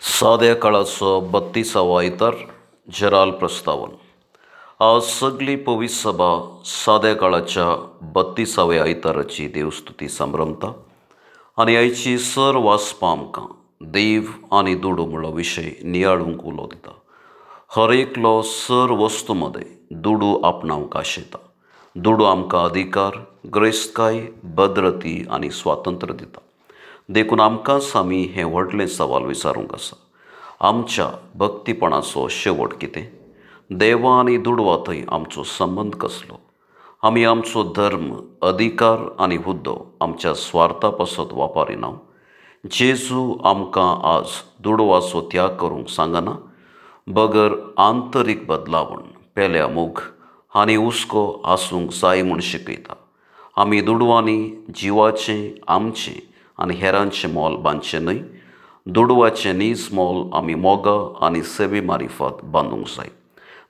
साद्या काळाचो 32वो आयतार जेराल प्रस्तावन. आज सगली पवित्र सभा साद्या काळाच्या 32व्या आयताराची देवस्तुती संभ्रमता आनी आयची सर वाचपां आमकां देव आनी दुडू म्हणलो विशय नियाळूंक उलो दिता. हर एकलो सर वस्तू मदें दुडू आपणावंक आशेता. दुडू आमकां अधिकार, ग्रेस्तकाय, भद्रती आनी स्वातंत्र्य दिता. देखून आमकांच आमी हें व्हडलें सवाल विचारूंक आसा, आमच्या भक्तीपणाचो शेवट कितें? देवा आनी दुडवा थंय आमचो संबंद कसलो? आमी आमचो धर्म, अधिकार आनी हुद्दो आमच्या स्वार्था पासत वापरिना. जेजू आमकां आज दुडवाचो त्याग करूंक सांगना, बगर आंतरीक बदलावण, पेल्या मोग आनी हुस्को आसूंक जाय म्हूण शिकयता. आमी दुडवांनी जिवाचें, आमचें आनी हेरांचें मोल बांदचें न्हय. दुडवाचें नीज मोल आमी मोगा आनी सेवे मारिफात बांदूंक जाय.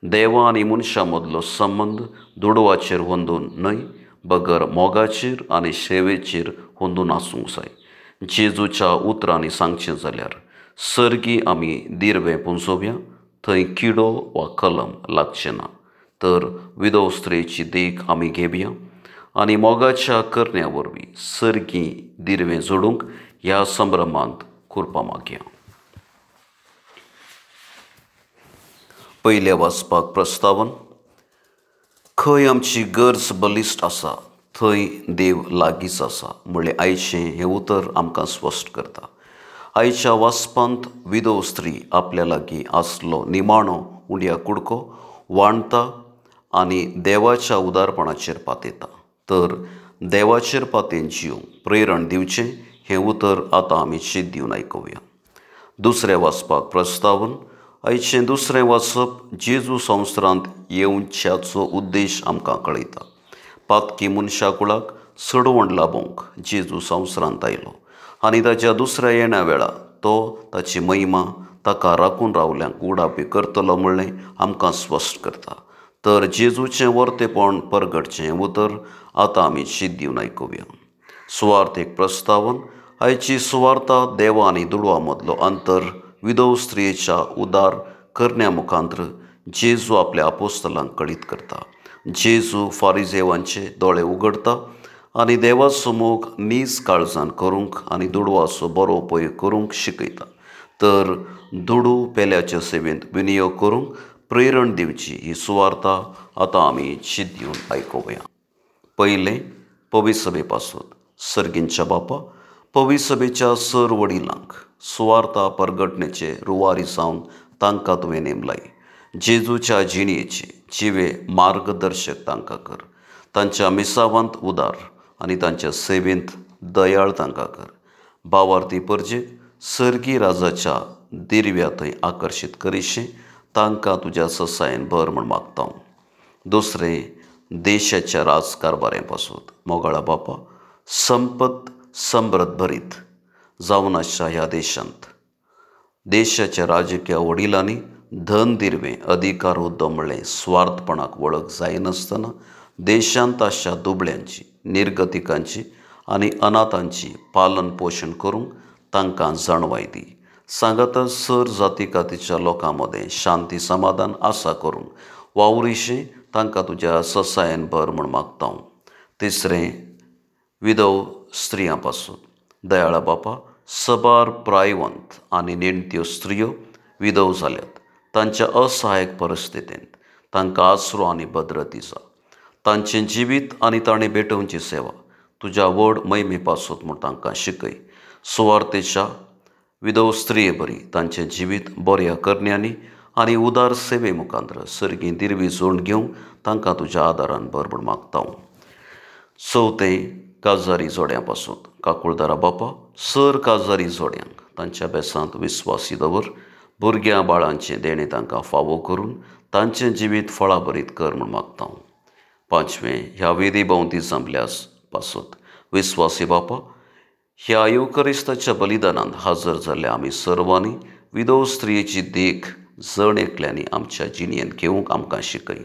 देवा आनी मनशां मदलो संबंद दुडवाचेर अंदून न्हय, बगर मोगाचेर आनी सेवेचेर अंदून आसूंक जाय. जेजूच्या उतरांनी सांगचें जाल्यार, सर्गी आमी दिर्वें पुंजोवया, थंय किडो वा कलम लागचें ना. तर विधव स्त्रियेची देख आमी घेवया आनी मोगाच्या करण्या वरवीं सर्गी दिर्वें जोडूंक ह्या संभ्रमांत कृपा मागया. पयल्या वाचपाक प्रस्तावन. खंय आमची गरज बलिश्ट आसा थंय देव लागींच आसा म्हणलें आयचें हें उतर आमकां स्पश्ट करता. आयच्या वाचपांत विधव स्त्री आपल्या लागीं आसलो निमाणो उंड्या कुडको वांडता आनी देवाच्या उदारपणाचेर पातयता. तर देवाचेर पातयेन जिवंक प्रेरण दिवचें हें उतर आतां आमी शीत दिवन आयकुया. दुसरें वाचपाक प्रस्तावन. आयचें दुसरें वाचप जेजू संवसारांत येवच्याचो उद्देश आमकां कळयता. पातकी मनशा कुळाक सडवण लाबोवंक जेजू संवसारांत आयलो आनी ताच्या दुसऱ्या येण्या वेळा तो ताची महिमा ताका राखून रावल्यांक उडापी करतलो म्हणलें आमकां स्पश्ट करता. तर जेजूचें वर्तेपण परगटचें उतर आतां आमी शीत दिवन आयकुया. सुवार्थ एक प्रस्तावन. आयची सुवार्ता देवा आनी दुडवा मदलो अंतर विधव स्त्रियेच्या उदार करण्या मुखांत्र जेजू आपल्या आपोस्तलांक कळीत करता. जेजू फारिजेवांचे दोळे उगडता आनी देवाचो मोग नीज काळजान करूंक आनी दुडवाचो बरो उपयोग करूंक शिकयता. तर दुडू पेल्याच्या सेवेंत विनियोग करूंक प्रेरण दिवची ही सुवार्ता आतां आमी शीत दिवन आयकुया. पयलें पवित्र सभे पासून. सर्गींच्या बापा, पवित्र सभेच्या सर वडिलांक सुवार्ता परगटणेचे रुवारी जावन तांकां तुवें नेमलाय. जेजूच्या जिणयेचे जिवे मार्गदर्शक तांकां कर. तांच्या मिसावांत उदार आनी तांच्या सेवेंत दयाळ तांकां कर. भावार्थी परजेक सर्गी राजाच्या दिर्व्या थंय आकर्शीत करिशें तांकां तुज्या ससायेन भर म्हूण मागता. दुसरें देशाच्या राजकारभाऱ्यां पासून. मोगाळा बापा, संपत समृद्ध भरीत जावन आसच्या ह्या देशांत देशाच्या राजकीय वडिलांनी धन, दिर्वें, अधिकार, हुद्दो म्हणलें स्वार्थपणाक वळख जायनासतना देशांत आसच्या दुबळ्यांची, निर्गतिकांची आनी अनाथांची पालन पोशण करूंक तांकां जाणवाय दी. सांगाता सर जाती कातीच्या लोकां मदें शांती समाधान आसा करून वावरिशें तांकां तुज्या ससायेन भर म्हूण मागता. तिसरें विधव स्त्रियां पासून. दयाळा बापा, सबार प्रायवंत आनी नेणत्यो स्त्रियो विधव जाल्यात. तांच्या असहायक परिस्थितींत तांकां आसरो आनी भद्रती जा. तांचें जिवीत आनी ताणें भेटोवची सेवा तुज्या व्हड महिमे पासून म्हूण तांकां शिकय. सुवार्थेच्या विधव स्त्रिये बरी तांचें जिवीत बऱ्या करण्यांनी आनी उदार सेवे मुखांत्र सर्गी दिर्वी जोड घेवंक तांकां तुज्या आदारान भर म्हूण मागता. चवथें काजारी जोड्यां पासून. काकुळदारा बापा, सर काजारी जोड्यांक तांच्या बेसांत विस्वासी दवर. भुरग्यां बाळांचें देणें तांकां फावो करून तांचें जिवीत फळाभरीत कर म्हूण मागता. पांचवें ह्या वेदी भोंवती जमल्या पासत. विस्वासी बापा, ह्या येवकरिस्ताच्या बलिदानांत हजर जाल्ल्या आमी सर्वांनी विधव स्त्रियेची देख जण एकल्यांनी आमच्या जिणयेंत घेवंक आमकां शिकय.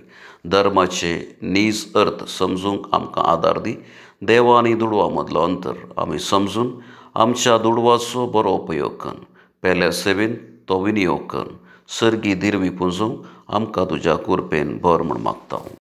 धर्माचे नीज अर्थ समजूंक आमकां आदार दी. देवा आनी दुडवा मदलो अंतर आमी समजून आमच्या दुडवाचो बरो उपयोग करून पेल्या सेवेन तो विनियोग कर. सर्गी दिरवी पुंजोवंक आमकां तुज्या कुरपेन भर म्हूण मागता.